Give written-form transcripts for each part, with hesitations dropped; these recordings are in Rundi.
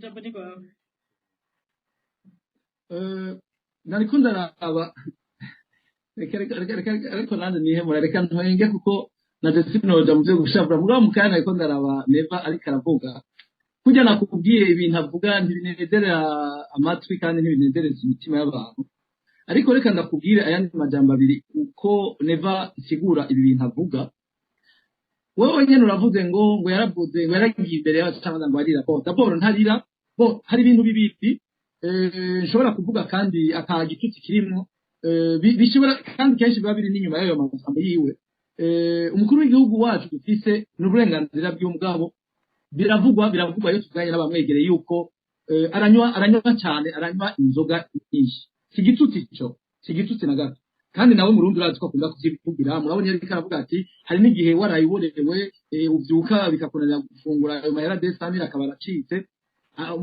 Ijambo ni rwawe. Nariko ndaraba, reka reka reka reka reka, ariko nanjye nihemura, reka ntwenge kuko naje sinoja mu vyo gushavura. Mugabo mu kanya nariko ndaraba Neva ariko aravuga kurya, nakubwiye ibintu avuga ntibinezerera amatwi kandi ntibinezereza imitima y'abantu. Ariko reka ndakubwire ayandi majambo abiri uko Neva nsigura ibi bintu avuga. Wowe nyene uravuze ngo yaravuze ngo yaragiye imbere y'abacamanza ngo arira. Bon, d'abord ntarira. Bon, hari ibintu bibiri nshobora kuvuga kandi ata gitutsi kirimwo, bishobora kandi kenshi biba biri n'inyuma y'ayo magambo yiwe. Umukuru w'igihugu wacu dufise n'uburenganzira bw'umugabo, biravugwa iyo tuvuganye n'abamwegereye yuko aranywa cyane, aranywa inzoga nyinshi. Si igitutsi ico, si igitutsi na gato. Kandi nawe Murundi urazi ko akunda kuvyivugira. Murabonye ariko aravuga ati hari n'igihe warayiborewe, uvyuka bikakunanira gufungura, ayo mahera 200 000 akaba aracitse.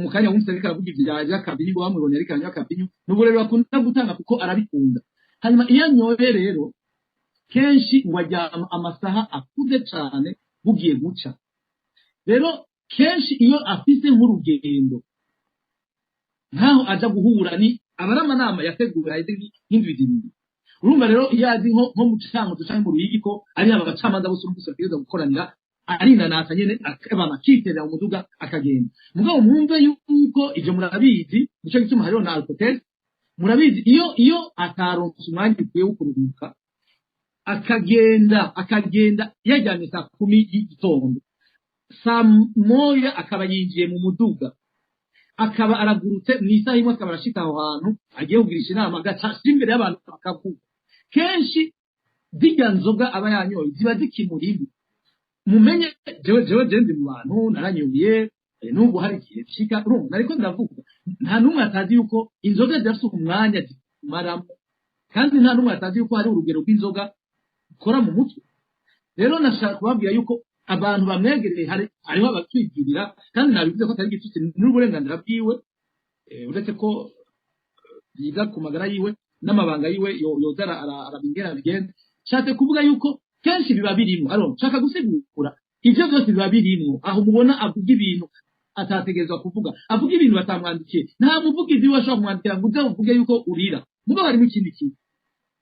Mu kanya wumvise ariko aravuga ivya vy'akabinyu, bamubonye ariko aranywa akabinyu. Ni uburero akunda gutanga kuko arabikunda. Hanyuma iyo anyoye rero kenshi ngo aryama amasaha akuze cane bugiye guca. Rero kenshi iyo afise nk'urugendo, nkaho aja guhura ni aba ari amanama yateguwe haheze nk'indwi 2. Urumva rero iyo azi nko mu Cankuzo canke mu Ruyigi ko ari aba bacamanza bose urumvise bategerezwa gukoranira, arinanasa nyene akabana akiterera umuduga akagenda. Mugabo mwumve yuko ivyo murabizi, nico gituma hariho na alcotest. Murabizi iyo ataronse umwanya ukwiye wo kuruhuka, akagenda yaryamye saa 10 y'igitondo, saa 1 akaba yinjiye mu muduga, akaba aragurutse mu isaha 1, akaba arashika aho hantu agiye kugirisha inama, agaca ashira imbere y'abantu akavuga. Kenshi zirya nzoga aba yanyoye ziba zikimurimo. Mumenye jewe ndi mu bantu naranyoye, n'ubu hari igihe bishika. Urumva nariko ndavuga, nta n'umwe atazi yuko inzoga zirafise umwanya zikumaramo, kandi nta n'umwe atazi yuko hari urugero rw'inzoga ukora mu mutwe. Rero nashaka kubabwira yuko abantu bamwegereye hariho abatwigirira, kandi nabivuze ko atari igitutsi, n'uburenganzira bwiwe, uretse ko yiga ku magara yiwe n'amabanga yiwe, yoza arabingera bigenda. Nshatse kuvuga yuko kenshi biba birimwo. Aro nshaka gusigura ivyo byose biba birimwo aho mubona avuga ibintu atategerezwa kuvuga, avuga ibintu batamwandikiye. Nta muvugizi we ashobora kumwandikira ngo uze uvuge yuko urira. Mugabo harimo ikindi kintu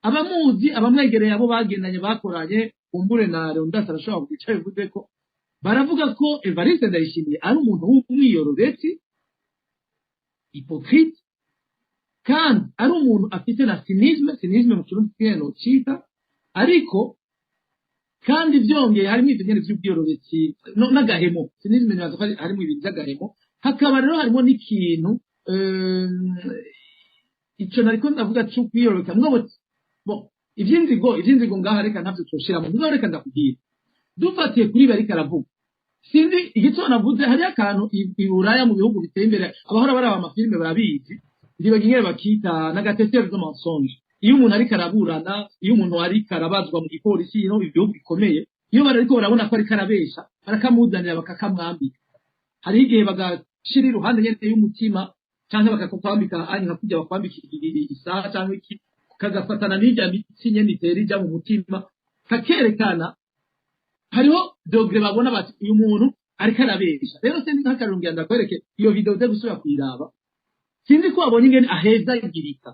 abamuzi, abamwegereye, abo bagendanye, bakoranye, kumbure na Leonidas arashobora kugira icyo bivuze ko baravuga ko Evariste Ndayishimiye ari umuntu w'umwiyorobetsi, hypocrite, kandi ari umuntu afite na cynisme. Cynisme mu Kirundi kino cita, ariko kandi byongeye harimo ibyo nyene vy'ubwiyorobetsi n'agahemo. Cynisme nibaza ko harimo ibintu by'agahemo. Hakaba rero harimo n'ikintu ico nariko ndavuga c'ukwiyorobeka. Mugabo bon, ivy'inzigo ngaha reka ntavyo twoshiramo. Mugabo reka ndakubwira, dufatiye kuri ibi ariko aravuga, sinzi igituma navuze hariyo akantu i Buraya mu bihugu biteye imbere, abahora baraba amafilime barabizi, ndibaga ingene bakita n'agadétecteur de mensonge. Iyo umuntu ariko araburana, iyo umuntu ariko arabazwa mu gipolisi, ino ibihugu bikomeye, iyo bariko barabona ko ariko arabesha, barakamuzanira bakakamwambika. Hariho igihe bagashira iruhande nyene y'umutima canke bakakwambika anyi nka kurya bakwambika isaha canke iki, kagafatana n'irya mitsi nyene itera ija mu mutima, kakerekana hariho degré babona bati uyu muntu ariko arabesha. Rero sinzi, nk'akarungira ndakwereke iyo video uze gusubira kuyiraba. Sinzi ko wabonye ingene ahezagirika,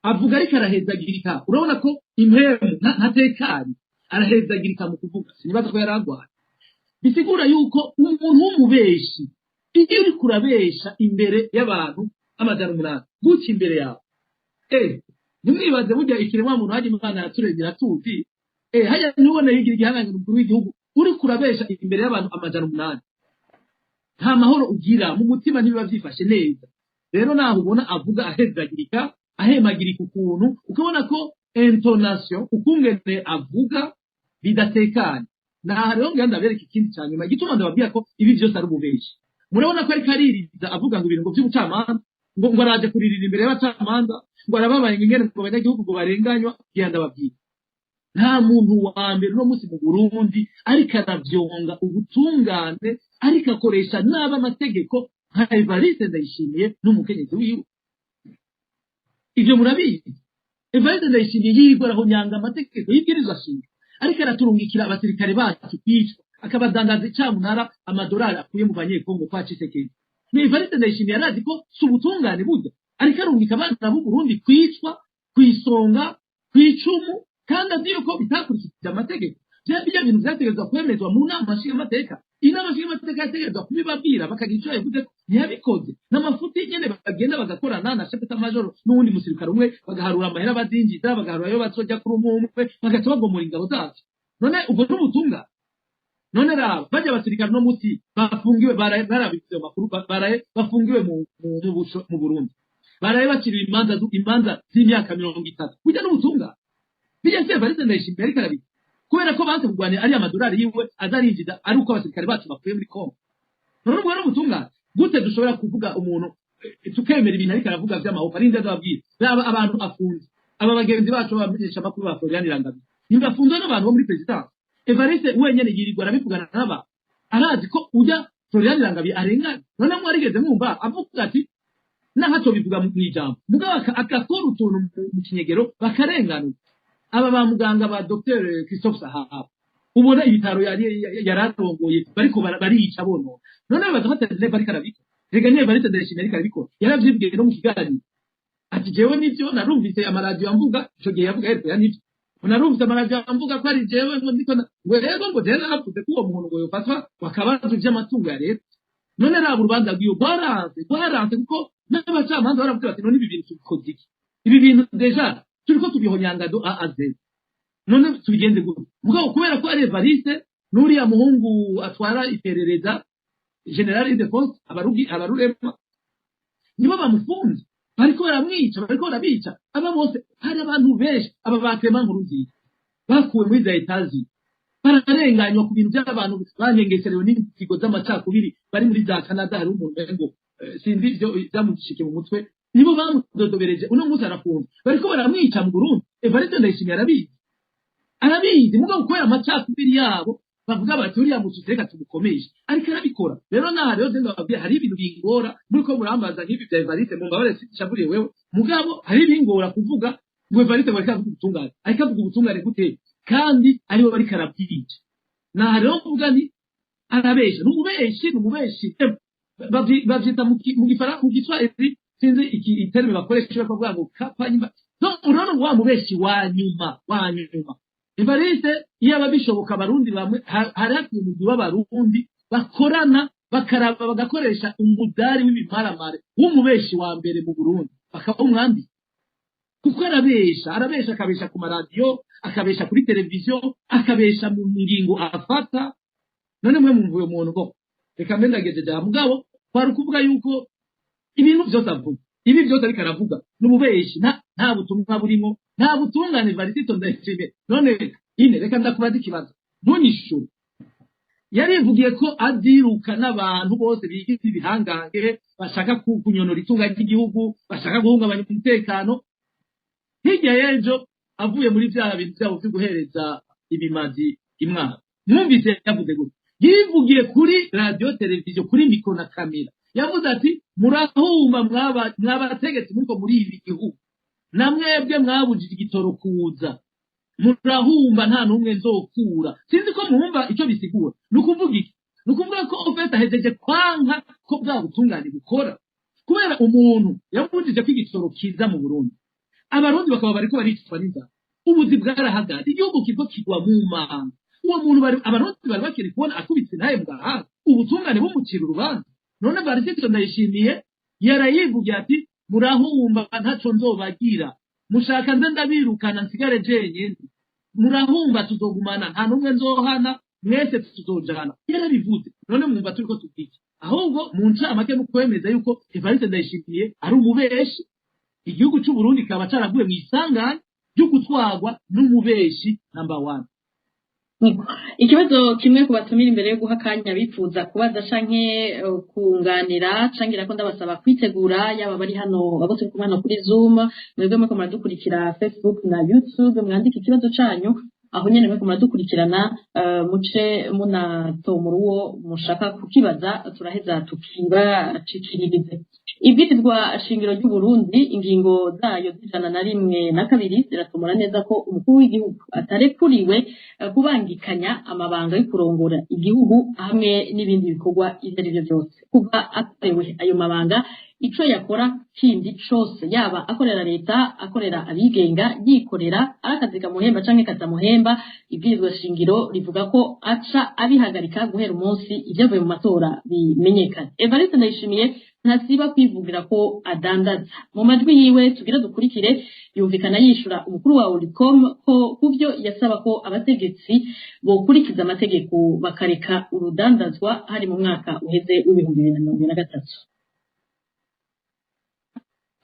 avuga ariko arahezagirika. Urabona ko impemu ntatekanye, arahezagirika mu kuvuga. Sinibaza ko yari agwaye. Bisigura yuko umuntu w'umubeshi, iyo uriko urabesha imbere y'abantu 800 gutya imbere yawe, ntimwibaze burya ikiremwa muntu hajya Imana yaturengera tuzi, hajya ntubone yigira igihangange umukuru w'igihugu. Uriko urabesha imbere y'abantu 800, nta mahoro ugira mu mutima, ntibiba vyifashe neza. Rero naho ubona avuga ahezagirika, ahemagirika ukuntu, ukabona ko intonation, ukungene avuga bidatekanye. Naha rero ngira ndabereka ikindi ca nyuma igituma ndababwira ko ibi vyose ari ububeshi. Murabona ko ariko aririza avuga ngo ibintu ngo vy'ubucamanza, ngo araje kuririra imbere y'abacamanza, ngo arababaye, ngo ingene ngo abanyagihugu ngo barenganywa. Ngira ndababwira, nta muntu wa mbere uno munsi mu Burundi ariko aravyonga ubutungane, ariko akoresha nabi amategeko nka Evariste Ndayishimiye n'umukenyezi wiwe. Ivyo murabizi. Evariste Ndayishimiye yirirwa arahonyanga amategeko y'ibwirizwa shingiro, ariko araturungikira abasirikare bacu kwicwa, akabadandaza icamunara amadolari akuye mu Banyekongo kwa Tshisekedi. Ni Evariste Ndayishimiye arazi ko si ubutungane burya, ariko arungika abana b'u Burundi kwicwa kw'isonga, kw'icumu, kandi azi yuko bitakurikije amategeko. Bijya bintu vyategerezwa kwemezwa mu nama nshingamateka. Inama nshingamateka yategerezwa kubibabwira, bakagira ico yavuze ko ntiyabikoze. N'amafuti nyene bagenda bagakorana na chef d'état-major n'uwundi musirikare umwe, bagaharura amahera bazinjiza, bagaharura ayo bazoja kuri umwe umwe, bagaca bagomora ingabo zacu. None ubwo n'ubutunga? None raba bajya abasirikare no musi bafungiwe, barabitse ayo makuru, baraye bafungiwe mu Burundi, baraye bakiriwe imanza z'imyaka 30. Burya n'ubutunga bijya se Evariste Ndayishimiye ariko arabika kubera ko banse kurwanira ariya madolari yiwe azarinjiza ari uko abasirikare bacu bapfuye muri Kongo. None ubwo n'ubutunga gute dushobora kuvuga umuntu, tukemera ibintu ariko aravuga vy'amahoko? Ari nde azababwira? Raba abantu afunze, aba bagenzi bacu b'abamenyesha amakuru ba Florian Irangabiye, ntibafunzwe n'abantu bo muri présidence. Evariste wenyene yirirwa arabivugana n'abantu, arazi ko ujya Florian Irangabiye arengana. None mwarigeze mwumva avuga ati nahaco bivuga mw'ijambo, mugabo agakora utuntu mu kinyegero bakarenganura aba ba muganga ba Dr Christophe Sahabo, ubona ibitaro yari yararongoye bariko barica bonona. None baza bata neva ariko arabikora. Rega niba Evariste Ndayishimiye ariko arabikora, yaravyivugiye no mu kiganiro ati jewe nivyo narumvise amaradiyo amvuga. Ico gihe yavuga RPA. Nivyo narumvise amaradiyo amvuga ko ari jewe ngo ndiko ngo rero ngo jewe naravuze ko uwo muntu ngo yofatwa bakabaza ivy'amatungo ya leta. None raba urubanza rwiwe rwaranze kuko n'abacamanza baravuze bati: "None ibi bintu tubikoze iki? Ibi bintu déjà turiko tubihonyanga de A à Z, none tubigenze gute?" Mugabo kubera ko ari Evariste n'uriya muhungu atwara iperereza, General Ildefonse Abarugi Abarurema, nibo bamufunze, bariko baramwica, bariko barabica aba bose. Hari abantu benshi, aba ba Clement Nkurunziza bakuwe muri za Etazi, bararenganywa ku bintu by'abantu banyengeserewe n'inzigo z'amacakubiri bari muri za Canada. Hari umuntu ngo sinzi ivyo byamushike mu mutwe, nibo bamudodobereje, uno munsi arafunze, bariko baramwica mu Burundi. Evariste Ndayishimiye arabizi, arabizi, mugabo kubera amacakubiri yabo bavuga bati: "Uriya mututsi reka tumukomeshe." Ariko arabikora rero. Naha rero je ndababwira, hari ibintu bingora muri ko murambaza nk'ibi bya Evariste. Mumbabare sishavuriye wewe, mugabo hari ibingora kuvuga ngo Evariste ngo ariko avuga ubutungane. Ariko avuga ubutungane gute kandi ariwe bariko arabyica? Naha rero mvuga nti arabesha, ni umubeshi, ni umubeshi. Bavyita mu Giswahili, sinzi iki i terme bakoresha, bavuga ngo kapa nyuma. Donc urabona wa mubeshi wa nyuma, wa nyuma Evariste. Iyo aba bishoboka, abarundi bamwe hari hakwiye umugwi w'abarundi bakorana, bakaraba, bagakoresha umudari w'ibimaramare w'umubeshi wa mbere mu Burundi, bakawumwambika, kuko arabesha, arabesha, akabesha ku maradiyo, akabesha kuri televiziyo, akabesha mu ngingo afata. None mwe mwumva uyo muntu ngo reka mbe ndagejeje aha. Mugabo kwari ukuvuga yuko ibintu byose avuga, ibi byose ariko aravuga n'ububeshi, nta butumwa burimo, nta butungane. Varisito Ndayishimiye, none ine reka ndakubaza ikibazo, ntunyishure. Yarivugiye ko aziruka n'abantu bose bigize ibihangange, bashaka kunyonora itunga ry'igihugu, bashaka guhungabanya umutekano. Hirya y'ejo avuye muri bya bintu byabo byo guhereza ibimazi imwaro, mwumvise yavuze gutya, yivugiye kuri radiyo, televiziyo, kuri micro na caméra, yavuze ati: "Murahumba mwabategetsi muriko muri ibi gihugu, na mwebwe mwabujije igitoro kuza, murahumba, nta n'umwe nzokura." Sinzi ko mwumva icyo bisigura. Ni ukuvuga iki? Ni ukuvuga ko au fait ahejeje kwanka ko bwa butungane bukora, kubera umuntu yabujije ko igitoro kiza mu Burundi, abarundi bakaba bariko baricwa n'inzara, ubuzi bwarahagaze, igihugu kiriko kigwa mu manga. Uwo muntu abarundi bari bakiri kubona akubitse naye mu gahanga, ubutungane bumucira urubanza. None Varisito Ndayishimiye yarayivugiye ati: "Murahumba, ntaco nzobagira, mushaka nze ndabirukana nsigare jenyene, murahumba, tuzogumana, nta n'umwe nzohana, mwese tuzojana." Yarabivuze. None mwumva turiko tuvuga ahubwo mu ncamake mu kwemeza yuko Evariste Ndayishimiye ari umubeshi, igihugu c'u Burundi kikaba caraguye mu isanganya ryo gutwarwa n'umubeshi number one. Ikibazo kimwe ku batumira imbere yo guha akanya bifuza kubaza canke kunganira, canke ko ndabasaba kwitegura, yaba bari hano, abo turi kumwe hano kuri Zoom, mwebwe muriko muradukurikira Facebook na YouTube, mwandike ikibazo canyu aho nyene muriko muradukurikirana, muce munatomora uwo mushaka kukibaza, turaheza tukibacikiririze. Ibwirizwa shingiro ry'u Burundi, ingingo zayo z'101 na 2, ziratomora neza ko umukuru w'igihugu atarekuriwe kubangikanya amabanga yo kurongora igihugu hamwe n'ibindi bikorwa ivyo ari vyo vyose. Kuva atorewe ayo mabanga, ico yakora kindi cose, yaba akorera leta, akorera abigenga, yikorera, ari akazi kamuhemba canke katamuhemba, ibwirizwa shingiro rivuga ko aca abihagarika guhera umunsi ivyavuye mu matora bimenyekana. Evariste Ndayishimiye ntasiba kwivugira ko adandaza. Mu majwi yiwe tugira dukurikire, yumvikana yishura umukuru wa Olucome ko kuvyo yasaba ko abategetsi bokurikiza amategeko bakareka urudandazwa, hari mu mwaka uheze w'2023.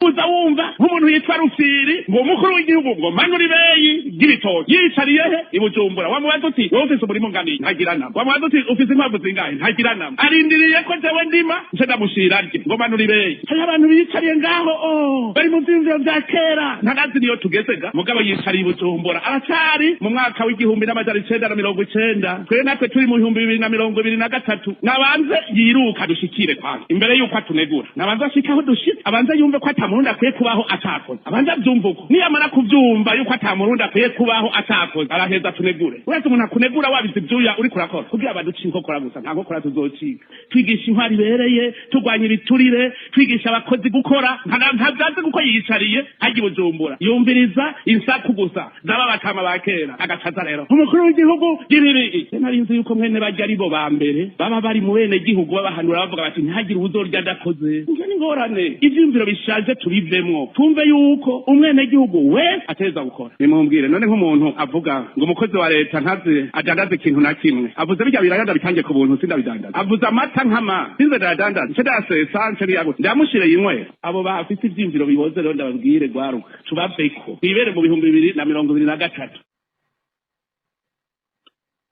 Uza wumva nk'umuntu yitwa Rufiri ngo umukuru w'igihugu ngo manura ibeyi ry'ibitoki, yicariye he? I Bujumbura. Wamubaza uti: "Wowe ufise umurima ungana?" Ntagira namba. Wamubaza uti: "Ufise inkwavu zingahe?" Ntagira namba. Arindiriye ko jewe ndima nce ndamushira rye ngo manura ibeyi. Hariho abantu biyicariye ngaho, oh, bari mu vyiyumviro vya kera, ntanazi niyo tugeze ga. Mugabo yicariye i Bujumbura, aracari mu mwaka w'1990, twe natwe turi mu 2023. Nabanze yiruka dushikire kwanza imbere yuko atunegura, nabanze ashike aho dushitse, abanze yumve ko ata Murundi akwiye kubaho atakoze, abanze avyumva uko. Niyamara kuvyumva yuko ata Murundi akwiye kubaho atakoze, araheza atunegure. Uretse umuntu akunegura wabize ivyuya uriko urakora kugira baduce inkokora gusa, nta nkokora tuzocika. Twigisha intwari ibereye, turwanya ibiturire, twigisha abakozi gukora. Ntavyazi kuko yiyicariye harya i Bujumbura, yumviriza insaku gusa z'aba batama ba kera, agacaza rero umukuru w'igihugu gibibi. Nari nzi yuko mwene barya aribo ba mbere baba bari mu bene gihugu babahanura, bavuga bati: "Ntihagire uwuzorya adakoze." Ivyo ni ngorane. Ivyiyumviro bishaje tubivemwo, twumve yuko umwenegihugu wese ateza gukora. Nimumbwire none, nk'umuntu avuga ngo umukozi wa leta ntaze adandaze ikintu na kimwe, avuze birya biraya ndabitange ku buntu, sindabidandaza. Avuze amata nkama, sinze ndayadandaza, nce ndayasesa, nce niyagutse ndamushire yinywera. Abo bafise ivyiyumviro bihoze rero, ndababwire gwaruka, tubaveko, twibere mu 2023.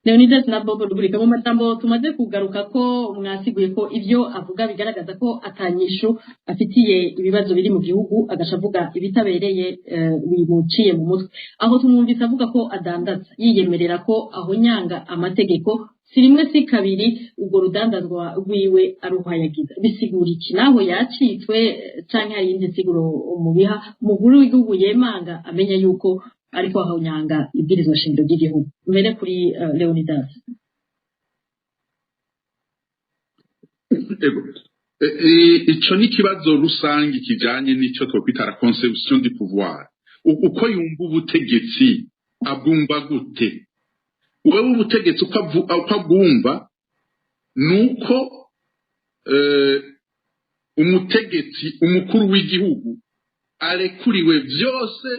Leonidas na Bobo Rugurika, mu majambo tumaze kugaruka ko mwasiguye ko ivyo avuga bigaragaza ko atanyishu afitiye ibibazo biri mu gihugu, agaca avuga ibitabereye bimuciye mu mutwe. Aho tumwumvise avuga ko adandaza, yiyemerera ko ahonyanga amategeko, si rimwe si kabiri, ubwo rudandazwa rwiwe aruhayagiza. Bisigura iki? Naho yacitswe canke hari iyindi nsiguro mubiha, umukuru w'igihugu yemanga amenya yuko ariko ahonyanga ibwirizwa shingiro ry'igihugu? Mbere kuri Leonidas. Ego. Ico ni ikibazo rusange kijanye n'ico twokwita la conception du pouvoir. Uko yumva ubutegetsi, abwumva gute? Wewe ubutegetsi uko abwumva nuko umutegetsi, umukuru w'igihugu, arekuriwe vyose,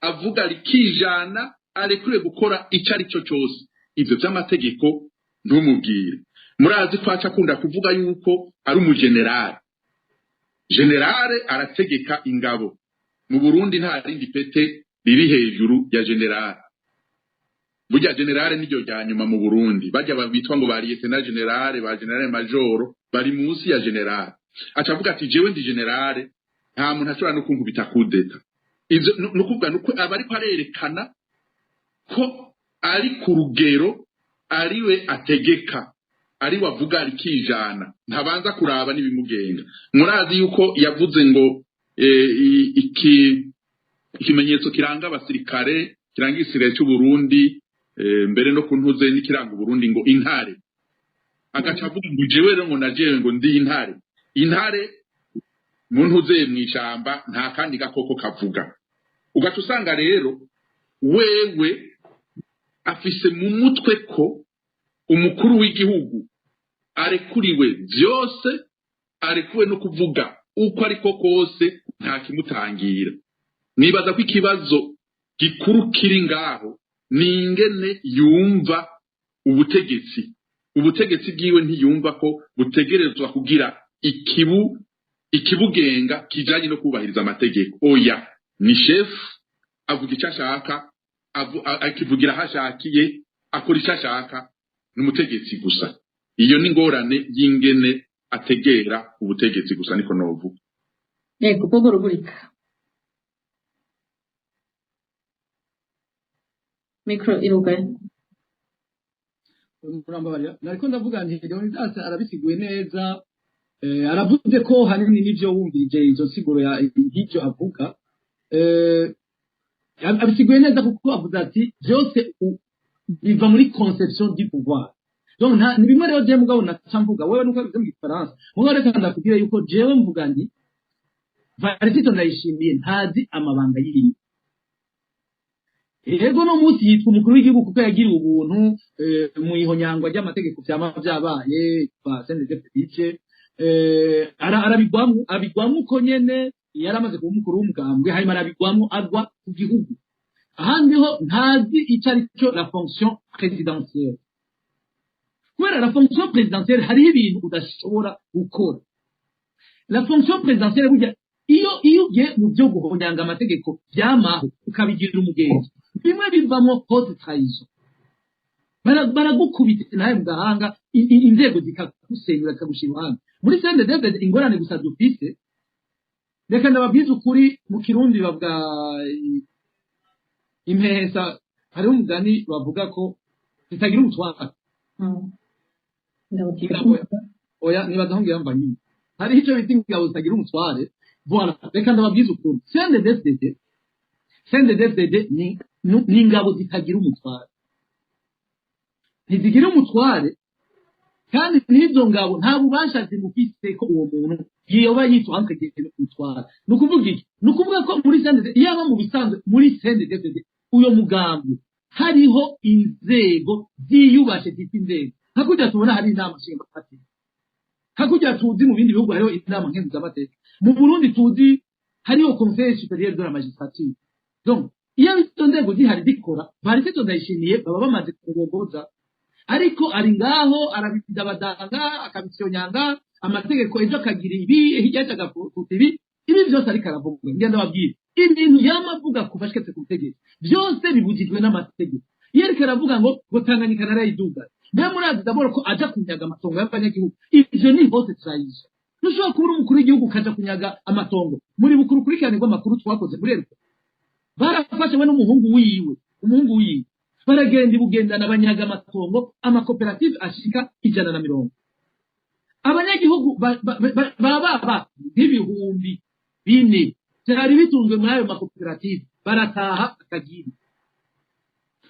avuga rikijana, arekuriwe gukora ico ari cyo cyose, ivyo vy'amategeko ntumubwire. Murazi ko aca akunda kuvuga yuko ari umugenerale. Général arategeka ingabo mu Burundi, nta rindi pete riri hejuru ya général. Burya général niryo rya nyuma mu Burundi. Bajya bitwa ngo ba lieutenant général, ba général major, bari munsi ya général. Aca avuga ati: "Jewe ndi général, nta muntu ashobora no kunkubita kudeta." Ivyo nukuvuga nuko aba ariko arerekana ko ari ku rugero, ariwe ategeka, ariwe avuga rikijana, ntabanza kuraba n'ibimugenga. Murazi yuko yavuze ngo iki ikimenyetso kiranga abasirikare, kiranga igisirikare cy'u Burundi, mbere no kuntuze n'ikiranga Uburundi, ngo intare. Agaca avuga ngo jewe rero ngo najewe ngo ndi intare. Intare mu ntuze mw'ishamba, nta kandi gakoko kavuga. Ugaca usanga rero wewe afise mu mutwe ko umukuru w'igihugu arekuriwe vyose, arekuwe no kuvuga uko ariko kose, nta kimutangira. Nibaza ko ikibazo gikuru kiri ngaho ni ingene yumva ubutegetsi. Ubutegetsi bwiwe ntiyumva ko butegerezwa kugira ikibugenga kijanye no kubahiriza amategeko. Oya, ni chef, avuga icyo ashaka, akivugira aho ashakiye, akora icyo ashaka, ni umutegetsi gusa. Iyo ni ingorane y'ingene ategera ubutegetsi gusa, niko novuga. Yego, Bobo Rugurika, micro irugaye. Murambabarira, nariko ndavuga nti Leonidas arabisiguye neza. Aravuze ko hanini n'ivyo wumvirije izo nsiguro y'ivyo avuga, abisiguye neza, kuko avuze ati byose biva muri conception du pouvoir. Donc nta ni bimwe rero jewe mugabo naca mvuga wewe nuko abivuze mu Gifaransa, mugabo reka ndakubwire yuko jewe mvuga nti Varisito Ndayishimiye ntazi amabanga y'ibintu. Ego, no munsi yitwa umukuru w'igihugu kuko yagiriwe ubuntu mu ihonyangwa ry'amategeko vyama vyabaye kwa CNDD-FDD. Arabigwamwo, abigwamwo uko nyene yari amaze kuba umukuru w'umugambwe, hanyuma arabigwamwo agwa ku gihugu. Ahandi ho ntazi ico ari cyo la fonction présidentielle, kubera la fonction présidentielle hariho ibintu udashobora gukora. La fonction présidentielle burya iyo ugiye mu byo guhonyanga amategeko byamaho ukabigira umugenzi, bimwe bivamo haute trahison. Baragukubita nawe mu gahanga, inzego zikagusenyura, zikagushira iruhande. Muri CNDD-FDD ingorane gusa dufise, reka ndababwize ukuri, mu Kirundi bavuga impehesa, hariho umugani bavuga ko zitagira umutwaro. Oya, nibaza aho ngira mva nyine hariho icyo bita ingabo zitagira umutware. Voilà, reka ndababwize ukuri, CNDD-FDD, CNDD-FDD ni ingabo zitagira umutware, ntizigira umutware. Kandi n'izo ngabo nta bubasha zimufise ko uwo muntu yoba yitwa entre guillemets umutware. Ni ukuvuga iki? Ni ukuvuga ko muri CNDD, yaba mu bisanzwe muri CNDD-FDD uyo mugambi, hariho inzego ziyubashe, zifite inzego nka kurya tubona hari inama nshingamateka, nka kurya tuzi mu bindi bihugu hariho inama nkenguzamateka, mu Burundi tuzi hariho Conseil supérieur de la magistrature. Donc iyo izo nzego zihari zikora, Varisito Ndayishimiye baba bamaze kugogoza, ariko ari ngaho arabidabadanga, akabisonyanga amategeko, ejo akagira ibi, hirya ejo agafuta ibi. Ibi byose ariko aravuga, ngenda babwira ibintu yama avuga kuva ashiketse ku butegetsi, byose bibujijwe n'amategeko. Iyo ariko aravuga ngo Tanganyika narayiduga, mbe murazi d'abord ko aja kunyaga amatongo y'abanyagihugu? Ivyo ni haute trahison. Ntushobora kuba uri umukuru w'igihugu ukaja kunyaga amatongo. Muri bukuru kurikirane rw'amakuru twakoze muri Eriko, barafashe we n'umuhungu wiwe, umuhungu wiwe baragenda ibugendana, banyaga amatongo, amakoperative ashika 120. Abanyagihugu baba nk'ibihumbi 4 byari bitunzwe muri ayo makoperative, barataha akagira.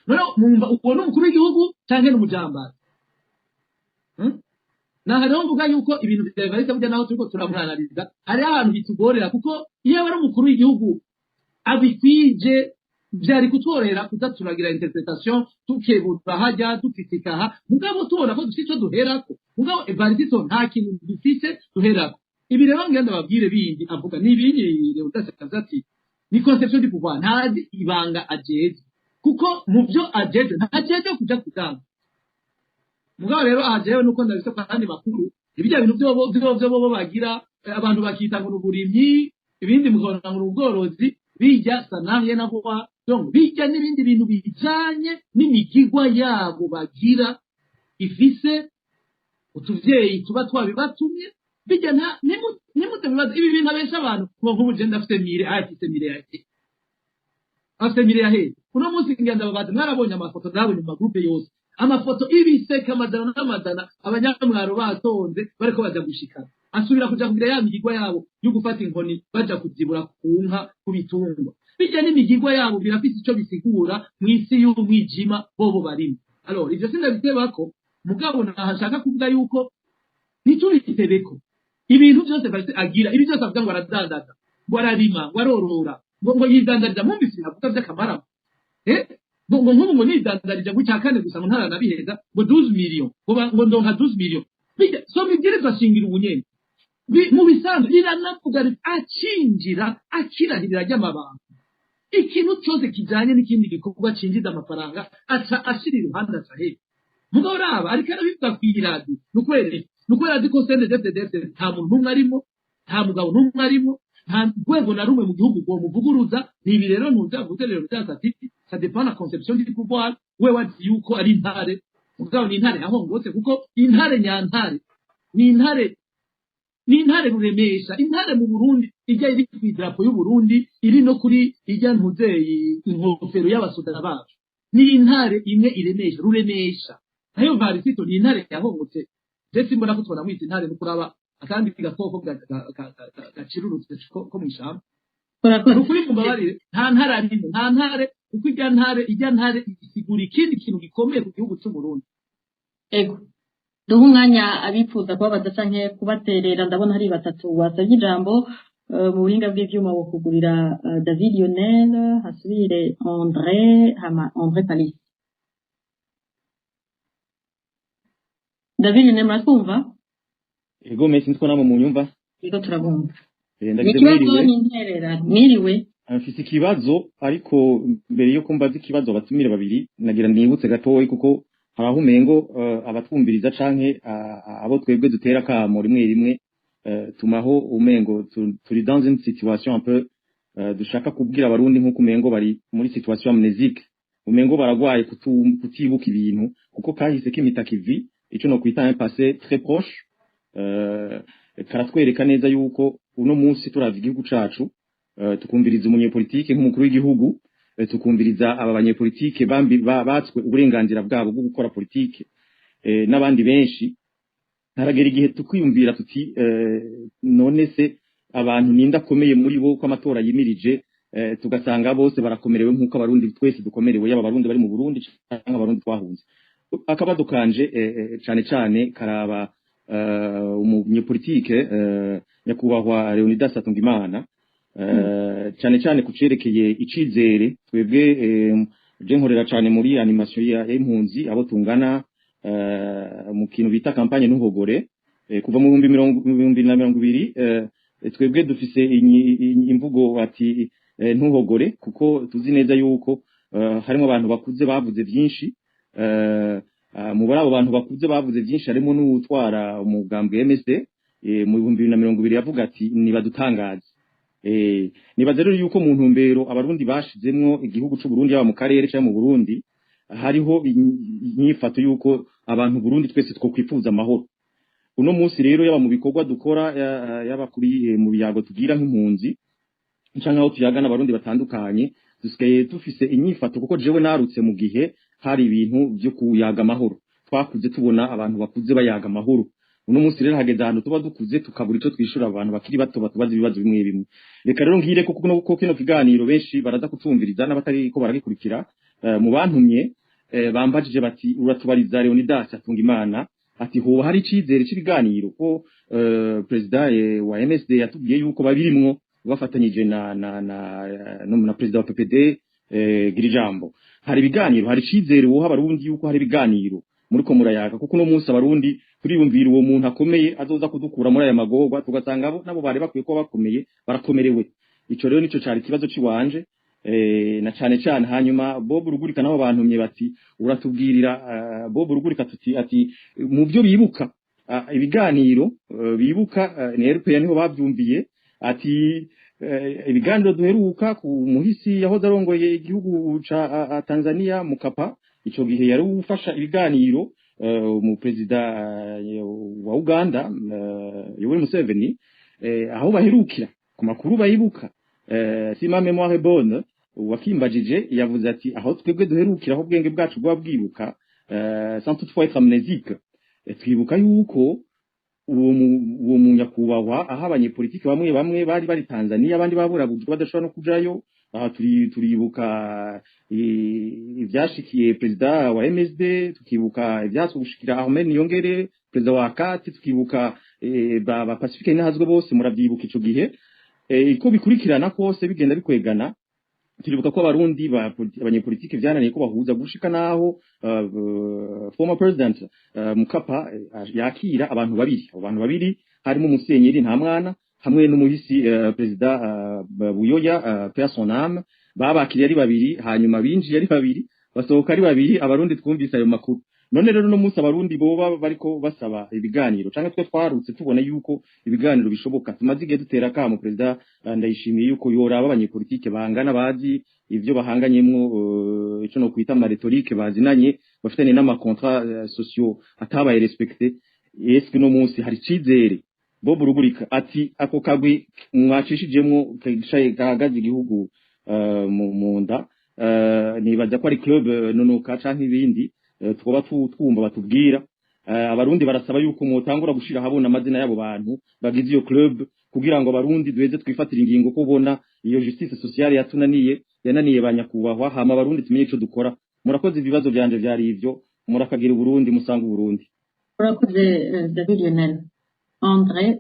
Noneho mwumva uwo ni umukuru w'igihugu cyangwa ni umujambazi? Naha rero mvuga yuko ibintu bya Evariste burya naho turiko turamwanariza, hariho ahantu bitugorera, kuko iyo ari umukuru w'igihugu abikwije byari kutworohera kuza turagira interpretation, tukebura hajya, dukritika aha, mugabo tubona ko dufite icyo duherako. Mugabo Evariste nta kintu dufise duherako. Ibi rero ngenda babwire bindi avuga ni ibindi Leonidas avuze ati ni conception du pouvoir, ntazi ibanga ajejwe, kuko mu byo ajejwe ntajejwe kuja kutanga. Mugabo rero aha jewe nuko ndabise ku yandi makuru, ibijya bintu byo bo bagira, abantu bakita ngo uburimyi, ibindi mukabona ngo ubworozi, bijya sanaye na vuba. Donc bijya n'ibindi bintu bijanye n'imigigwa yabo bagira ifise utuvyeyi tuba twabibatumye. Bijya nta nimute bibaza ibi bintu abesha abantu ngo nk'ubu je ndafite mire, afite mire ya afite mire ya he? Uno munsi ngenda babaza, mwarabonye amafoto, ndabonye mu magroupe yose amafoto ibiseka amajana n'amajana, abanyamwaro batonze bariko baja gushikana, asubira kuja kugira ya migigwa yabo yo gufata inkoni baja kuzibura ku nka, ku bitungwa. Bijya n'imigigwa yabo birafise ico bisigura mw'isi y'umwijima bobo barimo. Alors ivyo sindabitebako, mugabo nahashaka kuvuga yuko ntitubitebeko ibintu byose Evariste agira, ibi byose avuga ngo aradandaza, ngo ararima, ngo arorora, ngo yidandariza. Mwumvise ibintu avuga by'akamarama, ngo nk'ubu ngo nidandarije ngo icya kane gusa, ngo ntaranabiheza, ngo 12 millions, ngo ndonka 12 millions. Bijya soma ibwirizwa shingiro ubunyene. Mu bisanzwe riranavuga riti acinjira akirahirira ry'amabanga, ikintu cyose kijanye n'ikindi gikorwa cinjiza amafaranga aca ashira iruhande, aca hepfo. Mugabo raba ariko arabivuga kw'iradiyo, ni ukubera azi ko CNDD-FDD nta muntu n'umwe arimo, nta mugabo n'umwe arimo, nta rwego na rumwe mu gihugu ngo muvuguruza. Ni ibi rero ntuzavuze rero byaza ati ça dépend la conception du pouvoir. We wazi yuko ari intare, mugabo ni intare yahongotse, kuko intare nyantare ni intare, ni intare ruremesha, intare mu Burundi ijya iri ku idarapo y'u Burundi, iri no kuri ijya ntuzeyi inkofero y'abasoda bacu, ni intare imwe iremesha, ruremesha. Nayo Varisito ni intare yahongotse. Je simbona ko tubona mwita intare, no kuraba Akandi gakoko gacirurutse ko mw'ishamba. Urakoze. Nukuri mumbabarire, nta ntare arimo, nta ntare, kuko irya ntare isigura ikindi kintu gikomeye ku gihugu c'Uburundi. Ego, duhe umwanya abifuza kubabaza canke kubaterera. Ndabona hari batatu basabye ijambo. Mu buhinga bw'ivyuma wo kugurira David Lionel, hasubire André, hama André Palis. David Lionel, muratwumva? Ego, mesi nitwo namwe munyumva? Ego, turabumva. Eh, Ni ndagize ikibazo? Mwiriwe. Ni interera? Mwiriwe. Mfise ikibazo, ariko mbere yo kumbaza ikibazo abatumire babiri, nagira nibutse gatoyi, kuko hari aho umengo abatwumviriza canke abo twebwe dutera kamo rimwe rimwe, tumaho umengo turi dans une situation un peu dushaka kubwira Abarundi nk'uko umengo bari muri situation amnésique, umengo baragwaye kutibuka ibintu, kuko kahise k'imitakivi, ico no kwita un passé très proche, karatwereka neza yuko uno munsi turavye igihugu cacu, tukumviriza umunyepolitike nk'umukuru w'igihugu, tukumviriza aba banyepolitike bambi batswe uburenganzira bwabo bwo gukora politike, n'abandi benshi, haragera igihe tukwiyumvira tuti: none se abantu ninde akomeye muri bo, ko amatora yimirije, tugasanga bose barakomerewe nk'uko Abarundi twese dukomerewe, yaba Abarundi bari mu Burundi canke Abarundi twahunze? Akabazo kanje cane cane karaba umunyepolitike nyakubahwa Leonidas Hatungimana, cane cane ku cerekeye icizere. Twebwe je nkorera cane muri animation ya impunzi, abo tungana, mu kintu bita campagne Ntuhogore, kuva mu 2020. Twebwe dufise imvugo ati ntuhogore, kuko tuzi neza yuko harimo abantu bakuze bavuze vyinshi. Mu bari abo bantu bakuze bavuze vyinshi harimo n'uwutwara umugambwe MSD, mu 2020 yavuga ati: "Nibadutangaze." Nibaza rero yuko mu ntumbero Abarundi bashizemwo igihugu c'u Burundi, yaba mu karere canke mu Burundi, hariho inyifato yuko abantu Burundi twese twokwifuza amahoro. Uno munsi rero, yaba mu bikorwa dukora, yaba kuri mu biyago tugira nk'impunzi canke aho tuyaga n'Abarundi batandukanye, dusigaye dufise inyifato, kuko jewe narutse mu gihe hari ibintu vyo kuyaga amahoro, twakuze tubona abantu bakuze bayaga amahoro. Uno munsi rero hageze ahantu tuba dukuze tukabura ico twishura abantu bakiri bato batubaza ibibazo bimwe bimwe. Reka rero ngire ko kino kiganiro benshi baraza kucumviriza n'abatari ko baragikurikira. Mu bantumye bambajije bati: "Uratubariza Leonidas Hatungimana ati hoba hari icizere c'ibiganiro, ko president wa MSD yatubwiye yuko babirimwo bafatanyije na president wa PPD Girijambo. Hari ibiganiro? Hari icizere woha Abarundi yuko hari ibiganiro muriko murayaga? Kuko uno munsi Abarundi turiyumvira uwo muntu akomeye azoza kudukura muri aya magorwa, tugasanga abo nabo bari bakwiye kuba bakomeye barakomerewe." Ico rero nico cari ikibazo ciwanje, na cane cane. Hanyuma Bob Rugurika nabo bantumye bati: "Uratubwirira Bob Rugurika tuti ati mu byo bibuka, ibiganiro bibuka, ni RPA niho bavyumviye, ati ibiganiro duheruka ku muhisi yahoze arongoye igihugu ca Tanzania, Mukapa, ico gihe yari ufasha ibiganiro mu perezida wa Uganda, Yoweri Museveni, aho baherukira ku makuru bayibuka, si ma mémoire est bonne, wakimbajije yavuze ati aho twebwe duherukira, aho ubwenge bwacu bwa bwibuka, sans toutefois être amnésique, twibuka yuko uwo munyakubahwa, aho abanyepolitiki bamwe bamwe bari bari Tanzania, abandi baburabujwe badashobora no kujayo. Aha turibuka ivyashikiye perezida wa MSD, tukibuka ivyaswe gushikira Ahmed Niyongere, perezida wa ACAT, tukibuka ba Pacifique Nahazwe, bose muravyibuka ico gihe, iko bikurikirana kose bigenda bikwegana. Turibuka ko Abarundi abanyepolitike vyananiye ko bahuza gushika naho former president Mukapa yakira abantu babiri. Abo bantu babiri harimo umusenyeri nta mwana hamwe n'umuhisi perezida Buyoya, paix à son âme. Babakiriye ari babiri, hanyuma binjiye ari babiri, basohoka ari babiri. Abarundi twumvise ayo makuru. None rero no munsi Abarundi boba bariko basaba ibiganiro, canke twe twarutse tubona yuko ibiganiro bishoboka, tumaze igihe dutera kamo perezida Ndayishimiye yuko yoraba abanyepolitike bangana, bazi ivyo bahanganyemwo, ico no kwita ama rhétorique, bazinanye, bafitanye n'ama contrats sociaux atabaye respecté. Est-ce no munsi hari icizere? Bob Rugurika ati ako kagwi mwacishijemwo kicaye gahagaze igihugu mu nda, nibaza ko ari club nonoka canke ibindi, twoba twumva batubwira. Abarundi barasaba yuko mutangura gushira habona amazina y'abo bantu bagize iyo club, kugira ngo abarundi duheze twifatire ingingo, ko ubona iyo justice sociale yatunaniye, yananiye ba nyakubahwa, hama abarundi tumenye ico dukora. Murakoze, ibibazo vyanje vyari ivyo. Murakagira Uburundi, musanga Uburundi. Urakoze, David Lionel. André.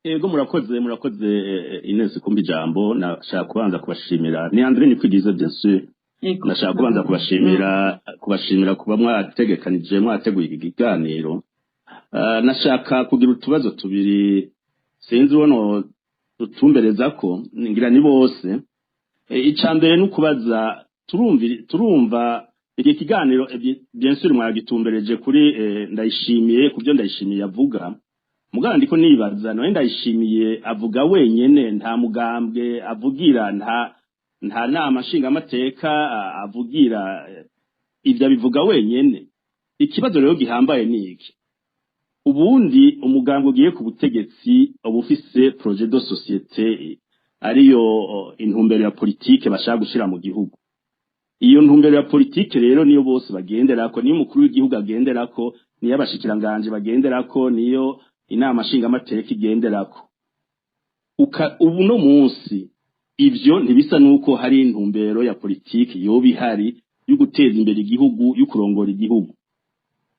Ego, murakoze, murakoze, Ines, kumpa ijambo. Nashaka kubanza kubashimira. Ni André Nikwigize, bien sûr. Nashaka kubanza kubashimira kuba mwategekanije, mwateguye iki kiganiro. Nashaka kugira utubazo tubiri, sinzi ubono tutumbereza ko ngira ni bose. Ica mbere ni ukubaza, turumva iki kiganiro, bien sûr mwagitumbereje kuri Ndayishimiye, ku byo Ndayishimiye avuga. Mugabo ndiko nibaza, none Ndayishimiye avuga wenyene? Nta mugambwe avugira, nta nama nshingamateka avugira, ivyo abivuga wenyene. Ikibazo rero gihambaye ni iki: ubundi umugambwe ugiye ku butegetsi uba ufise projet de société, ariyo intumbero ya politike bashaka gushira mu gihugu. Iyo ntumbero ya politike rero niyo bose bagenderako, niyo umukuru w'igihugu agenderako, niyo abashikiranganje bagenderako, niyo inama nshingamateka igenderako. Ubu no munsi ivyo ntibisa nuko hari intumbero ya politike yoba ihari yo guteza imbere igihugu, yo kurongora igihugu.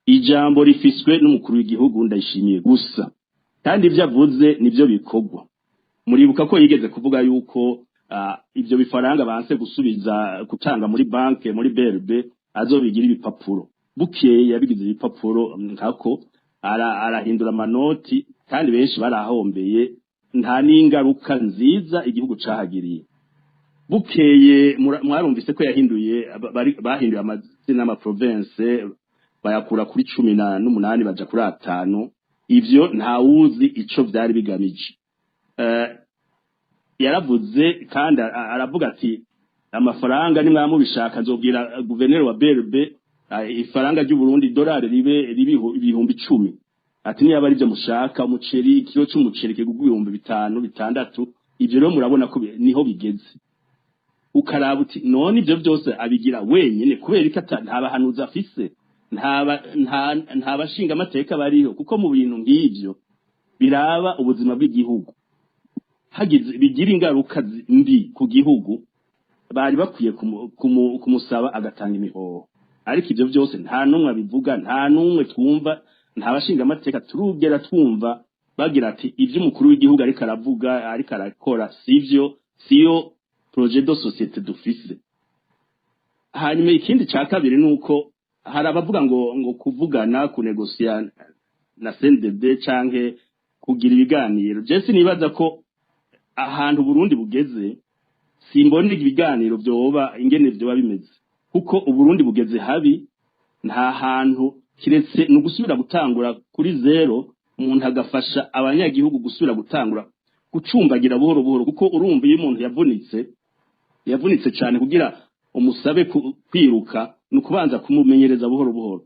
Ijambo rifiswe n'umukuru w'igihugu Ndayishimiye gusa, kandi ivyo avuze nivyo bikorwa. Muribuka ko yigeze kuvuga yuko ivyo bifaranga banse gusubiza gutanga muri banke, muri BRB, azobigira ibipapuro. Bukeye yabigize ibipapuro, nkako arahindura amanoti, kandi benshi barahombeye, nta n'ingaruka nziza igihugu cahagiriye. Bukeye mwarumvise ko yahinduye, bahinduye amazina y'amaprovince, bayakura kuri 18 baja kuri 5. Ivyo ntawuzi ico vyari bigamije. Yaravuze kandi aravuga ati: "Amafaranga nimwamubishaka, nzobwira guverineri wa BRB ifaranga ry'u Burundi, dolari ribe 10,000." Ati: "Niba ari byo mushaka, umuceri, ikiro c'umuceri kigugwa 5000, 6000." Ivyo rero murabona ko niho bigeze. Ukaraba uti: none ivyo byose abigira wenyene kubera ko nta bahanuzi afise, nta bashinga amateka bariho? Kuko mu bintu nk'ivyo biraba ubuzima bw'igihugu, hagize bigira ingaruka mbi ku gihugu, bari bakwiye kumusaba agatanga imihoho. Ariko ivyo byose nta n'umwe abivuga, nta n'umwe twumva, nta bashinga amateka turugera twumva bagira ati: "Ivyo umukuru w'igihugu ariko aravuga, ariko arakora, sivyo, siyo projet de société dufise." Hanyuma ikindi ca kabiri ni uko hari abavuga ngo kuvugana, kunegosiya na CNDD canke kugira ibiganiro. Je sinibaza ko ahantu Burundi bugeze, simbona ibiganiro vyoba ingene vyoba bimeze, kuko Uburundi bugeze habi. Nta hantu kiretse ni ugusubira gutangura kuri zéro, umuntu agafasha abanyagihugu gusubira gutangura gucumbagira buhoro buhoro, kuko urumva iyo umuntu yavunitse, yavunitse cyane, kugira umusabe kwiruka ni ukubanza kumumenyereza buhoro buhoro.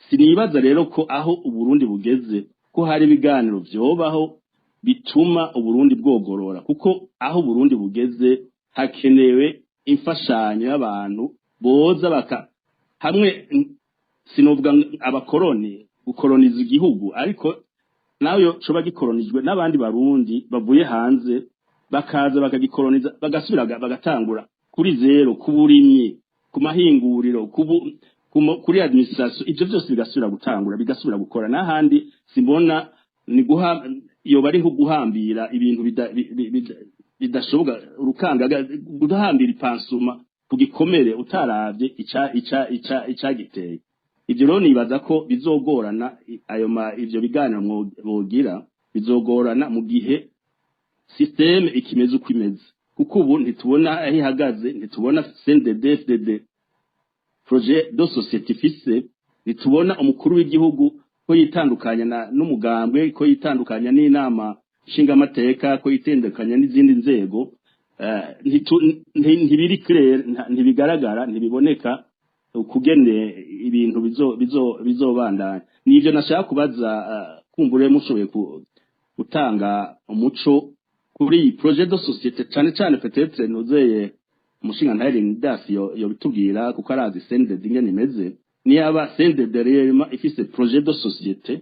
Sinibaza rero ko aho Uburundi bugeze ko hari ibiganiro vyobaho bituma Uburundi bwogorora, kuko aho Uburundi bugeze hakenewe imfashanyo y'abantu boza baka hamwe, sinovuga abakoroni gukoroniza igihugu, ariko nayo coba gikoronijwe n'abandi barundi bavuye hanze, bakaza bakagikoroniza, bagasubira bagatangura kuri zéro, ku burimyi, ku mahinguriro, kuri administration, ivyo byose bigasubira gutangura, bigasubira gukora. N'ahandi simbona ni guha, yoba ari nko guhambira ibintu bidashoboka, urukangaga, guhambira ipansuma ku gikomere utaravye ica ica ica icagiteye. Ivyo rero nibaza ko bizogorana, ayo ivyo biganiro bogira bizogorana mu gihe système ikimeze uko imeze, kuko ubu ntitubona aho ihagaze, ntitubona CNDD FDD projet de société ifise, ntitubona umukuru w'igihugu ko yitandukanya n'umugambwe, ko yitandukanya n'inama nshingamateka, ko yitandukanya n'izindi nzego. Ntibiri clair, ntibigaragara, ntibiboneka ukugene ibintu bizobandanya. Nivyo nashaka kubaza, kumbure mushoboye gutanga umuco kuri iyi projet de société, cane cane peut-être nuzeye. Umushingantahe Leonidas yo bitubwira, kuko arazi CNDD ingene imeze. Niyaba CNDD rero ifise projet de société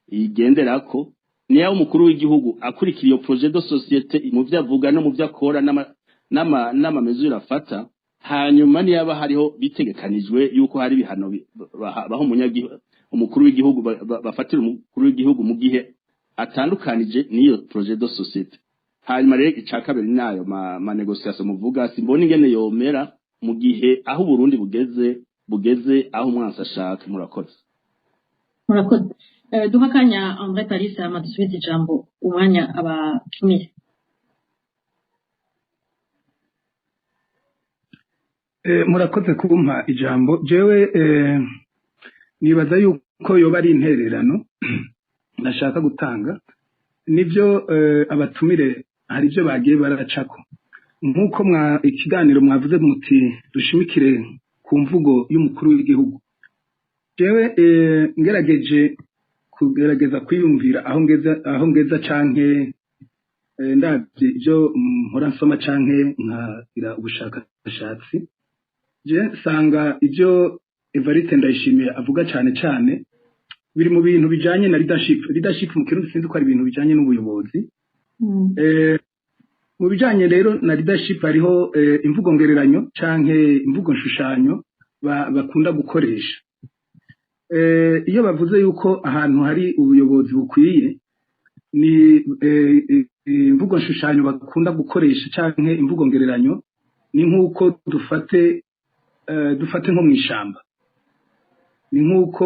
igenderako, niyo umukuru w'igihugu akurikira iyo projet de société mu vyo avuga no mu vyo akora n'ama mesures afata, hanyuma niyaba hariho bitegekanijwe yuko hari ibihano baha umukuru w'igihugu, bafatira umukuru w'igihugu mu gihe atandukanije n'iyo projet de société. Hanyuma rero ica kabiri, nayo ma négociations muvuga, simbona ingene yomera mu gihe aho Uburundi bugeze aho umwansi ashaka. Murakoze. Murakoze. Duha akanya André Paris, hama dusubize ijambo umwanya abatumiye. Murakoze kumpa ijambo. Jewe nibaza yuko yoba ari intererano nashaka gutanga. Nibyo, abatumire hari ibyo bagiye baracako, nk'uko mwa ikiganiro mwavuze muti dushimikire ku mvugo y'umukuru w'igihugu. Jewe ngerageje kugerageza kwiyumvira aho ngeza canke ndavye ibyo mpora nsoma canke nkagira ubushakashatsi, je nsanga ibyo Evariste Ndayishimiye avuga cane cane biri mu bintu bijanye na leadership. Leadership mu Kirundi sinzi ko ari ibintu bijanye n'ubuyobozi. Mu bijanye rero na leadership hariho imvugo ngereranyo canke imvugo nshushanyo bakunda gukoresha. Iyo bavuze yuko ahantu hari ubuyobozi bukwiye, ni imvugo nshushanyo bakunda gukoresha canke imvugo ngereranyo, ni nk'uko dufate nko mw'ishamba, ni nk'uko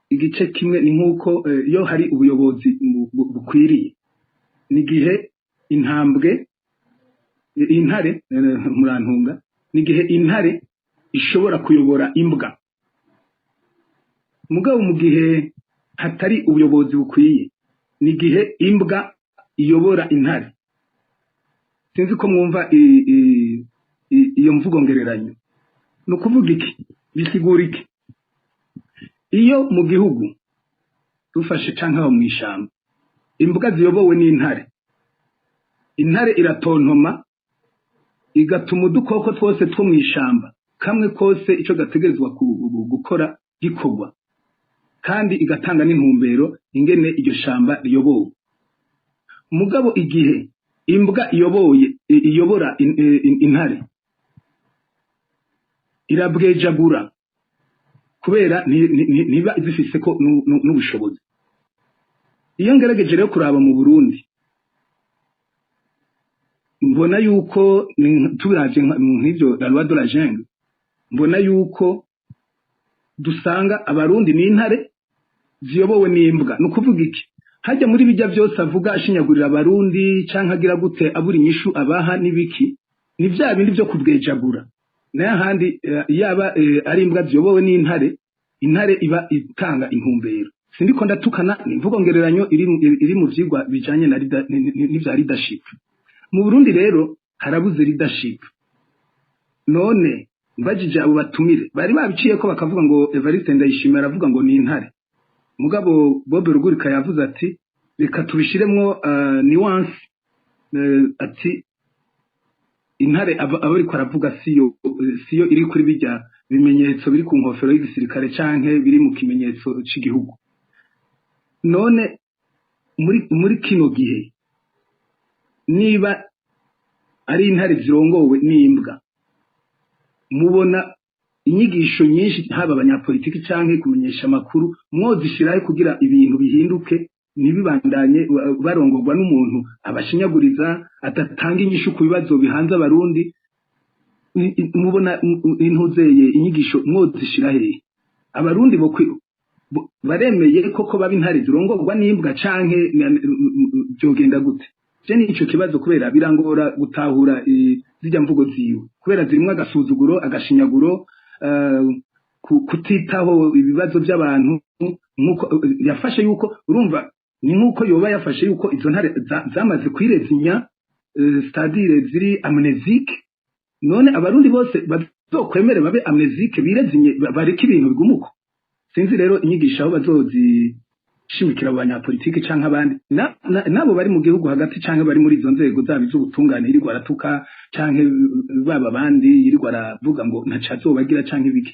igice kimwe, ni nk'uko iyo hari ubuyobozi bukwiriye, ni igihe intambwe, intare, murantunga, ni igihe intare ishobora kuyobora imbwa. Mugabo mu gihe hatari ubuyobozi bukwiye, ni igihe imbwa iyobora intare. Sinzi ko mwumva iyo mvugo ngereranyo. Ni ukuvuga iki? Bisigura iki? Iyo mu gihugu dufashe canke aho mw'ishamba imbwa ziyobowe n'intare, intare iratontoma, igatuma udukoko twose two mw'ishamba kamwe kose ico gategerezwa gukora gikorwa, kandi igatanga n'intumbero ingene iryo shamba riyobowe. Mugabo igihe imbwa iyoboye, iyobora intare, irabwejagura, kubera ntiba zifise ko n'ubushobozi. Iyo ngerageje rero kuraba mu Burundi, mbona yuko turavye nk'ivyo la loi de la jungle, mbona yuko dusanga Abarundi n'intare ziyobowe n'imbwa. Ni ukuvuga iki? Hajya muri bijya byose avuga ashinyagurira Abarundi canke agira gute, abura inyishu abaha n'ibiki, ni vya bindi vyo kubwejagura. Nayo ahandi yaba ari imbwa ziyobowe n'intare, intare iba itanga intumbero. Sindiko ndatukana, ni imvugo ngereranyo iri mu vyigwa bijanye na n'ivya leadership. Mu Burundi rero harabuze leadership. None mbajije abo batumire, bari babiciye ko bakavuga ngo Evariste Ndayishimiye aravuga ngo ni intare, mugabo Bob Rugurika yavuze ati reka tubishiremwo nuance, ati intare aba ariko aravuga siyo iri kuri bijya bimenyetso biri ku nkofero y'igisirikare canke biri mu kimenyetso c'igihugu. None muri kino gihe, niba ari intare zirongowe n'imbwa, mubona inyigisho nyinshi, haba abanyapolitiki canke kumenyesha amakuru, mwozishirahe kugira ibintu bihinduke, ntibibandanye barongorwa n'umuntu abashinyaguriza, adatanga inyishu ku bibazo bihanze Abarundi? Mubona intuzeye inyigisho mwozishira hehe? Abarundi bo baremeye koko baba intare zirongorwa n'imbwa, canke byogenda gute? Je nico kibazo, kubera birangora gutahura zirya mvugo ziwe, kubera zirimwo agasuzuguro, agashinyaguro, kutitaho ibibazo by'abantu. Nkuko yafashe yuko, urumva, ni nkuko yoba yafashe yuko izo ntare zamaze kwirezinya, c'est-à-dire ziri amnésiques. None Abarundi bose bazokwemere babe amnésiques, birezinye, bareke ibintu bigumuko? Sinzi rero inyigisho aho bazozishira. Shimikira abo banyapolitike canke abandi nabo bari mu gihugu hagati canke bari muri izo nzego zaba iz'ubutungane yirirwa aratuka, canke baba abandi yirirwa aravuga ngo ntaco azobagira canke ibiki.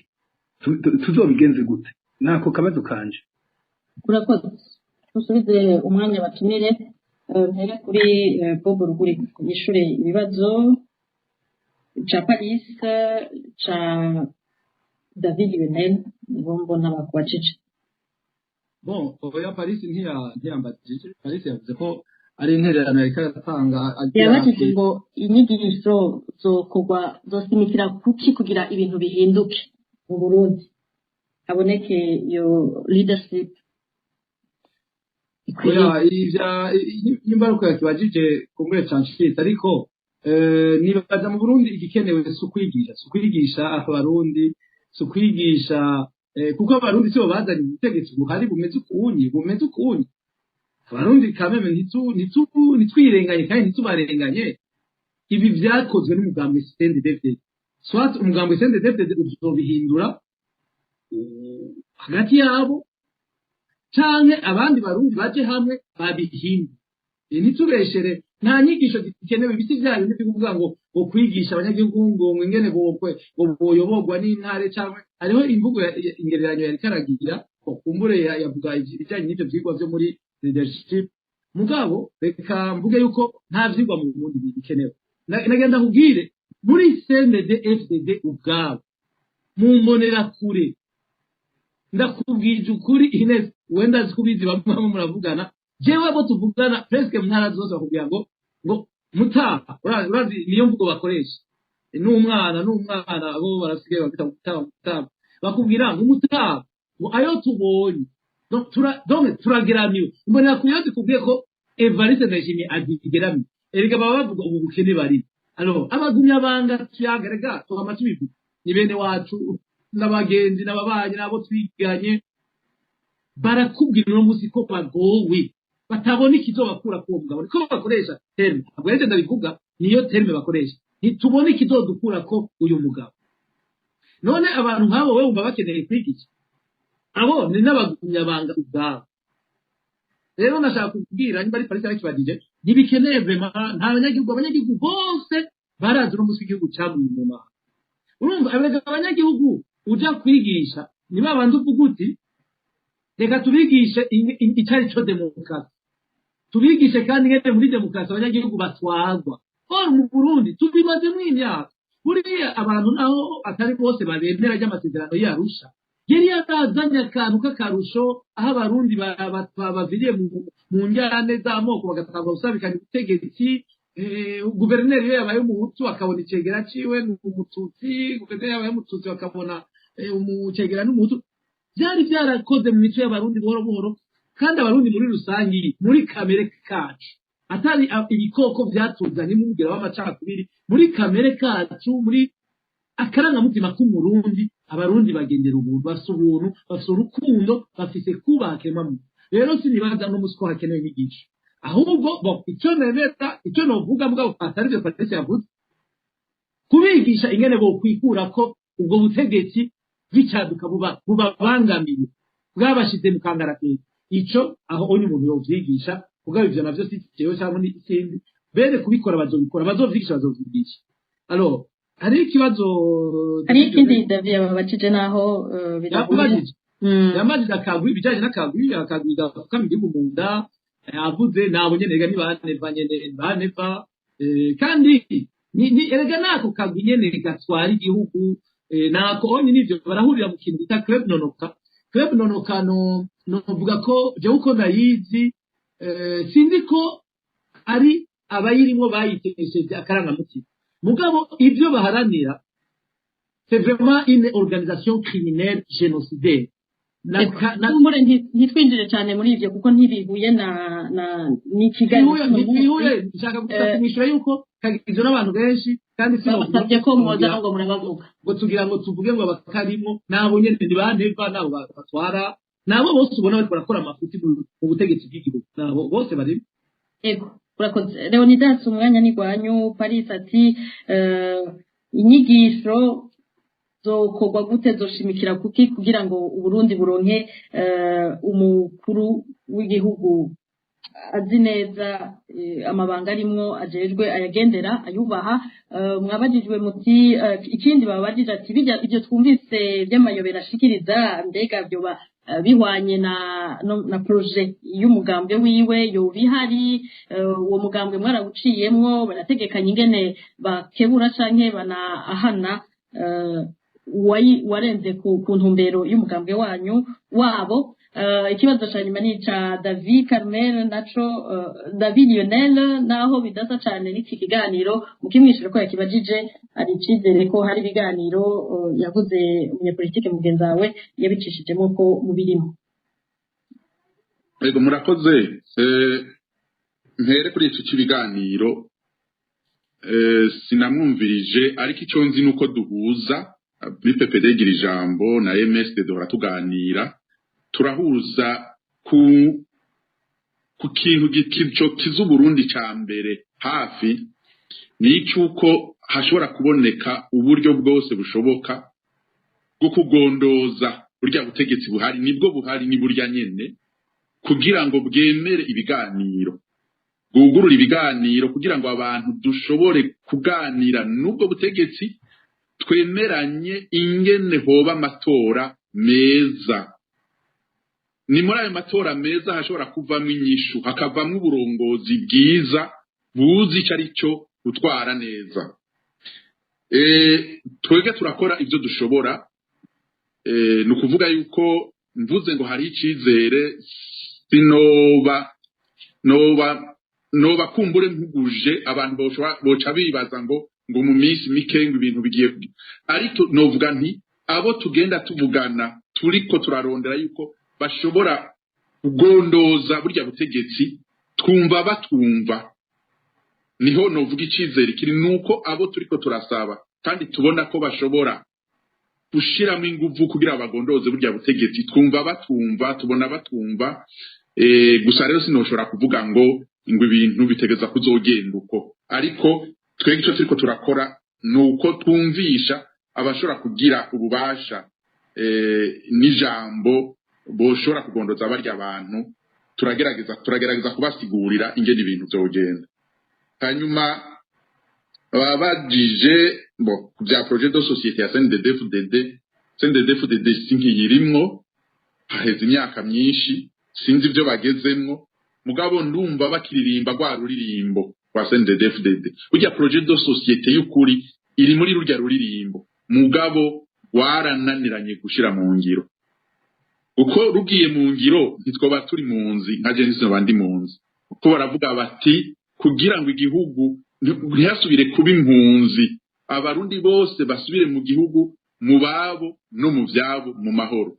Tuzobigenze gute? Nako kabazo kanje. Urakoze. Dusubize umwanya batumire. Mpere kuri Bob Ruguri yishure ibibazo ca Paris, ca David Lionel, nibo mbona bakubajije. Bon, oya, Paris ntiyambajije. Paris yavuze ko ari intererano yariko aratanga agira Yabajije ngo inyigisho zokorwa zosimikira kuki kugira ibintu bihinduke mu Burundi, haboneke iyo leadership ikwiye. Oya, ivya nimba yakibajije kumbure cancitse, ariko nibaza mu Burundi igikenewe si ukwigisha abarundi, si ukwigisha, kuko abarundi sibo bazanye ubutegetsi buhari bumeze ukunyi. Abarundi kameme ntitwirenganye kandi ntitubarenganye. Ibi vyakozwe n'umugambi CNDD-FDD. Soit umugambi CNDD-FDD uzobihindura hagati yabo, canke abandi barundi baje hamwe babihindure. Ntitubeshere, nta nyigisho zikenewe. Ibiti vya bindi vyo kuvuga ngo kwigisha abanyagihugu ngo ingene bokwe ngo boyoborwa n'intare, canke hariho imvugo ingereranyo yariko aragira ko kumbure yavuga ibijanye n'ivyo vyigwa vyo muri leadership. Mugabo reka mvuge yuko nta vyigwa mu Burundi bikenewe. Nagenda nkubwire, muri CNDD FDD ubwabo mu mbonerakure, ndakubwije ukuri, Ines, wenda azi kubizi, bamwe bamwe muravugana, jewe abo tuvugana presque mu ntara zose bakubwira ngo mutaha. Urazi niyo mvugo bakoresha, n'umwana abo barasigaye bafita mutaha, mutaha. Bakubwira ngo umutaha, ngo ayo tubonye. Donc turageramiwe. Mbonera kure iyo zikubwiye ko Evariste Ndayishimiye azigeramiwe, erega baba bavuga ubu bukene bari. Alors abagumyabanga tuyagarega, twama tubivuga, ni bene wacu n'abagenzi n'ababanyi n'abo twiganye, barakubwira uno munsi ko bagowe, batabona ikizobakura k'uwo mugabo. Niko bakoresha terme, ntabwo arivyo ndabivuga, niyo terme bakoresha: ntitubona ikizodukura ko uyu mugabo. None abantu nk'abo we wumva bakeneye kwiga iki? Abo ni n'abagumyabanga ubwabo. Rero nashaka kubwira, niba ari Paris yakibagije, ntibikeneye vraiment. Nta banyagihugu, abanyagihugu bose barazi uno munsi igihugu caguye mu mahanga. Urumva abanyagihugu uja kwigisha ni babandi uvuga uti reka tubigishe icari co demokarasi, tubigishe kandi ingene muri demokarasi abanyagihugu batwagwa. Or mu Burundi tubimazemwo imyaka. Buriya abantu naho atari bose babemera ry'amasezerano y'Arusha, yari yarazanye akantu k'akarusho aho abarundi baviriye mu njyane z'amoko bagatangwa gusabikanya ubutegetsi. Guverineri iyo yabaye umuhutu akabona icegera ciwe ni umututsi, guverineri yabaye umututsi bakabona umucegera n'umuhutu. Byari byarakoze mu mico y'abarundi buhoro buhoro. Kandi abarundi muri rusangi, muri kamere kacu, atari ibikoko byatuzanye n'umugera w'amacakubiri, muri kamere kacu, muri akarangamutima k'umurundi, abarundi bagendera ubuntu, bafise ubuntu, bafise urukundo, bafise kubaha kiremwamuntu. Rero sinibaza n'umunsi ko hakenewe inyigisho. Ahubwo bon, icyo nemera, icyo novuga mugabo atari byo Patrice yavuze, kubigisha ingene bokwikura ko ubwo butegetsi bw'icaduka buba bubabangamiye, bwabashize mu kangaratete. Ico aho onye umuntu yovyigisha. Mugabo ivyo navyo si jewe cyangwa ni ikindi, bene kubikora bazobikora, bazovyigisha bazovyigisha. Alors hari ikibazo. Hari ikindi David yababajije naho bidahuye. Yabajije, yamajije akagwi, ibijanye n'akagwi, akagwi gapfukama igihugu mu nda. Yavuze nabo nyene, erega ni baneva nyene, baneva. Kandi ni erega nako kagwi nyene gatwara igihugu, nako onye nivyo barahurira mu kintu bita Club Nonoka. Club Nonoka, no novuga ko jewe uko nayizi, sinzi ko ari abayirimwo bayitesheje akarangamutima, mugabo ibyo baharanira, c'est vraiment une organisation criminelle génocidaire. Kumbure ntitwinjire cyane muri ivyo kuko ntibihuye na n'ikiganiro. Ntibihuye. Nshaka gusa kumwishyura yuko kagizwe n'abantu benshi kandi Babasabye ko mwoza ngo murabavuga. Ngo tugira ngo tuvuge ngo abakarimo nabo nyene ni baneva, nabo batwara, nabo bose ubona bariko barakora amafuti mu butegetsi bw'igihugu, nabo bose barimo. Ego, urakoze Leonidas, umwanya ni gwanyu. Paris ati inyigisho zokorwa gute, zoshimikira kuki kugira ngo Uburundi buronke umukuru w'igihugu azi neza amabanga arimwo ajejwe, ayagendera, ayubaha. Mwabajijwe muti ikindi babajije ati bijya ibyo twumvise by'amayobera ashikiriza, mbega byoba bihwanye na projet y'umugambwe wiwe, yoba ihari? Uwo mugambwe mwarawuciyemwo, barategekanya ingene bakebura canke banahana warenze ku ntumbero y'umugambwe wanyu wabo? Ikibazo ca nyuma ni ica David Carmel naco David Lionel, naho bidasa cane n'iki kiganiro, mukimwishura ko yakibajije, hari icizere ko hari ibiganiro yavuze umunyapolitike mugenzi wawe yabicishijemo ko mubirimo? Ego, murakoze. Mpere kuri iki cy'ibiganiro. Sinamwumvirije, ariko icyo nzi nuko duhuza muri PPD gira ijambo na MSD, duhora tuganira, turahuza ku kintu gico kiza Burundi ca mbere hafi, ni icyuko hashobora kuboneka uburyo bwose bushoboka bwo kugondoza burya butegetsi buhari, nibwo buhari, ni burya nyene, kugira ngo bwemere ibiganiro, bwugurura ibiganiro, kugira ngo abantu dushobore kuganira n'ubwo butegetsi, twemeranye ingene hoba amatora meza. Ni muri ayo matora meza hashobora kuvamwo inyishu, hakavamwo uburongozi bwiza buzi icyo ari cyo gutwara neza. Twebwe turakora ibyo dushobora. Ni ukuvuga yuko mvuze ngo hari icyizere, sinoba noba kumbure mpuguje abantu boca bibaza ngo mu minsi mike ngo ibintu bigiye, ariko novuga nti abo tugenda tuvugana, turiko turarondera yuko bashobora kugondoza burya butegetsi, twumva batwumva. Niho novuga icizere kiri, nuko abo turiko turasaba kandi tubona ko bashobora gushiramo inguvu kugira bagondoze burya butegetsi, twumva batwumva, tubona batwumva. Gusa rero sinoshobora kuvuga ngo ibintu bitegeza kuzogenda uko, ariko twebwe icyo turiko turakora nuko twumvisha abashobora kugira ububasha n'ijambo boshobora kugondoza barya abantu. Turagerageza kubasigurira ingene ibintu vyogenda. Hanyuma babajije bo ku bya projet de société ya CNDD-FDD. CNDD-FDD sinkiyirimwo, haheze imyaka myinshi, sinzi ibyo bagezemwo, mugabo ndumva bakiririmba rwa ruririmbo rwa CNDD-FDD. Burya projet de société y'ukuri iri muri rurya ruririmbo, mugabo rwarananiranye gushira mu ngiro. Uko rugiye mu ngiro ntitwoba turi mu nzi nka je ntizinoba ndi mu nzi, kuko baravuga bati kugira ngo igihugu ntihasubire kuba impunzi, abarundi bose basubire mu gihugu, mu babo no mu vyabo, mu mahoro,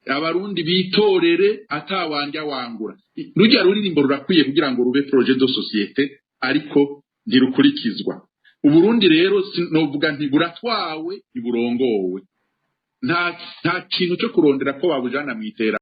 abarundi bitorere atawandya wangura. Rurya ruririmbo rurakwiye kugira ngo rube projet de société, ariko ntirukurikizwa. Uburundi rero novuga nti buratwawe, ntiburongowe. Nta kintu cyo kurondera ko babujana mu iterambere.